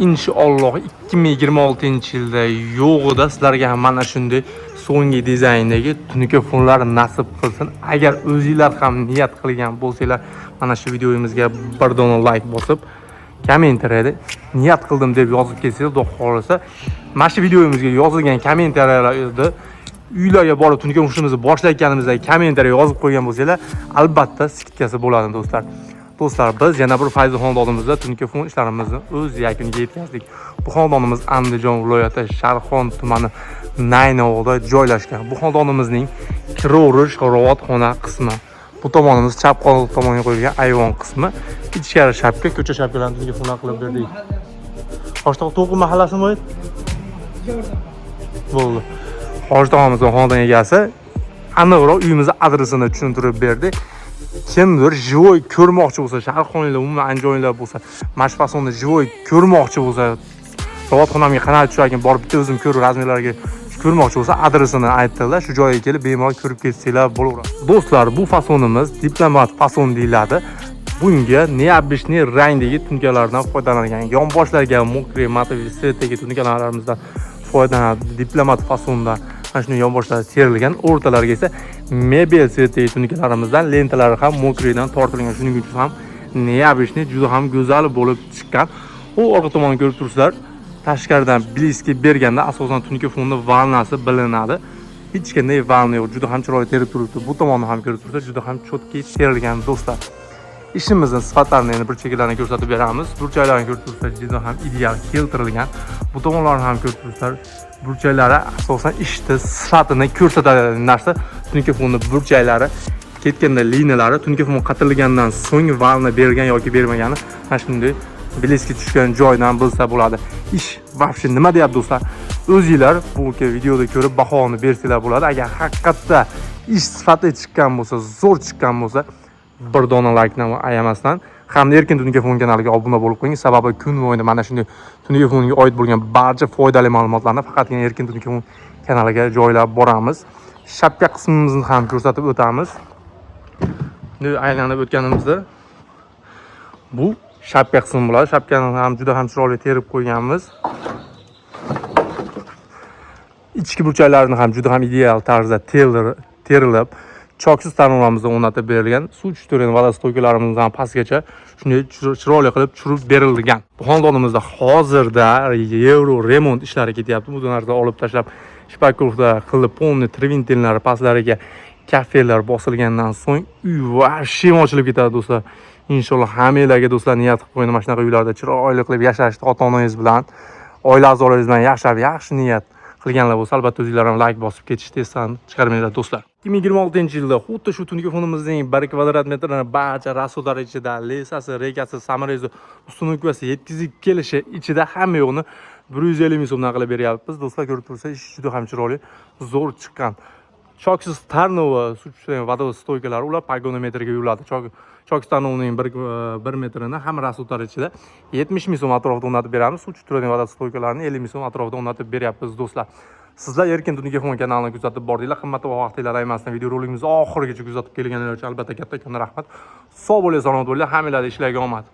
Inshaalloh 2026-yilda yo'g'ida sizlarga ham mana shunday so'nggi dizayndagi tunuka fonlar nasib qilsin. Agar o'zinglar ham niyat qilgan bo'lsanglar, mana shu videomizga bir dona like bosib, kommentariyada niyat qildim deb yozib kelsanglar, xudo xohlasa, mana shu videomizga yozilgan kommentariyalarda uylarga borib tunuka ishimizni boshlayotganimizda kommentariya yozib qo'ygan bo'lsanglar, albatta скидка si bo'ladi do'stlar. Do'stlar, biz yana bir fayzli xonadonimizda tunuka fon ishlarimizni o'z yakuniga yetkazdik. Bu xonadonimiz Andijon viloyati Sharxon tumani Naynovda joylashgan. Bu xonadonimizning kiraverish ravatxona qismi. Bu tomonimiz chap qo'l tomonga qo'yilgan ayvon qismi. Ichkari shapka, ko'cha shapkalarini tunuka fonlar qilib berdik. Qo'shtog' To'qi mahallasimi? Bo'ldi. Hoji tog'amizning xonadon egasi aniqroq uyimizni adresini tushuntirib berdi. Kimdir живой ko'rmoqchi bo'lsa, sharxonliklar, umuman andijonliklar bo'lsa, mana shu fasonni живой ko'rmoqchi bo'lsa, ravatxonamga qanaqa tusharkan, borib bitta o'zim ko'rib, размер larga ko'rmoqchi bo'lsa, adresini aytdilar. Shu joyga kelib bemalol ko'rib ketsanglar bo'laveradi. Do'stlar, bu fasonimiz diplomat fason deyiladi. Bunga необычный rangdagi tunkalardan foydalanilgan. Yonboshlarga мокрый матовый цвет dagi tunkalarimizdan foydalanadi. Diplomat fasonda mana shunday yonboshlari terilgan, o'rtalariga esa mebel цвет dagi tunkalarimizdan lentalari ham мокрый dan tortilgan. Shuning uchun ham необычный, juda ham go'zal bo'lib chiqqan. U orqa tomonni ko'rib turibsizlar. Tashqaridan близкий berganda asosan tunuka fonni волна si bilinadi. Hech qanday волна yo'q, juda ham chiroyli terib turibdi. Bu tomonni ham ko'rib turibsizlar, juda ham чёткий terilgan do'stlar. Ishimizni sifatlarini endi burchaklarini ko'rsatib beramiz. Burchaklarni ko'rib turibsizlar, juda ham ideal keltirilgan. Bu tomonlarni ham ko'rib turibsizlar. Burchaklari asosan ishni sifatini ko'rsatadigan narsa. Tunuka fonni burchaklari ketganda liniyalari tunuka fon qatilgandan so'ng волна bergan yoki bermagani mana shunday близкий tushgan joydan bilsa bo'ladi. Ish вообще nima deyapti do'stlar? O'zinglar bu videoda ko'rib bahoni bersanglar bo'ladi. Agar haqiqatda ish sifatli chiqqan bo'lsa, zo'r chiqqan bo'lsa, bir dona laykni ayamasdan hamda Erkin Tunuka Fon kanaliga obuna bo'lib qo'ying. Sababi kun bo'yida mana shunday tunuka fonga oid bo'lgan barcha foydali ma'lumotlarni faqatgina Erkin Tunuka Fon kanaliga joylab boramiz. Shapka qismimizni ham ko'rsatib o'tamiz. Bunday aylanib o'tganimizda bu shapka qismi bo'ladi. Shapkani ham juda ham chiroyli terib qo'yganmiz. Ichki burchaklarini ham juda ham ideal tarzda terilib, choksiz tarnovlarimizni o'rnatib berilgan. Suv tushirgan водостойка larimiz ham pastgacha shunday chiroyli qilib tushirib berilgan. Bu xonadonimizda hozirda yevro remont ishlari ketyapti. Bu narsa olib tashlab, шпаклёвка qilib, полный terpentinlari pastlariga kafelar bosilgandan so'ng uy вообще ochilib ketadi do'stlar. Inshaalloh hammanglarga do'stlar niyat qilib qo'ying, mana shunaqa uylarda chiroyli qilib yashashni ota-onangiz bilan, oila a'zolaringiz bilan yashab, yaxshi niyat qilganlar bo'lsa, albatta o'zinglar ham layk bosib ketishni esdan chiqarmanglar do'stlar. 2026-yilda xuddi shu tunuka fonimizning 1 kvadrat metrini barcha расход lari ichida, леса si, рейка si, саморез i, установка si yetkazib kelishi ichida hamma yo'qni 150 ming so'mdan qilib beryapmiz. Do'stlar, ko'rib tursa, ish juda ham chiroyli, zo'r chiqqan. Choksiz tarnova suv tushadigan водостойка lari, ular погонометр ga yuviladi. Choksiz tarnovning 1 metrini hamma расход lari ichida 70 ming so'm atrofida o'rnatib beramiz. Suv tushib turadigan водостойка larni 50 ming so'm atrofida o'rnatib beryapmiz do'stlar. Sizlar Erkin Tunuka Fon kanalini kuzatib bordinglar. Qimmatbaho vaqtinglar aymasdan videorolikimizni oxirigacha kuzatib kelganlar uchun albatta kattakon rahmat. Sog' bo'ling, salomat bo'linglar. Hammanglarga ishlarga omad.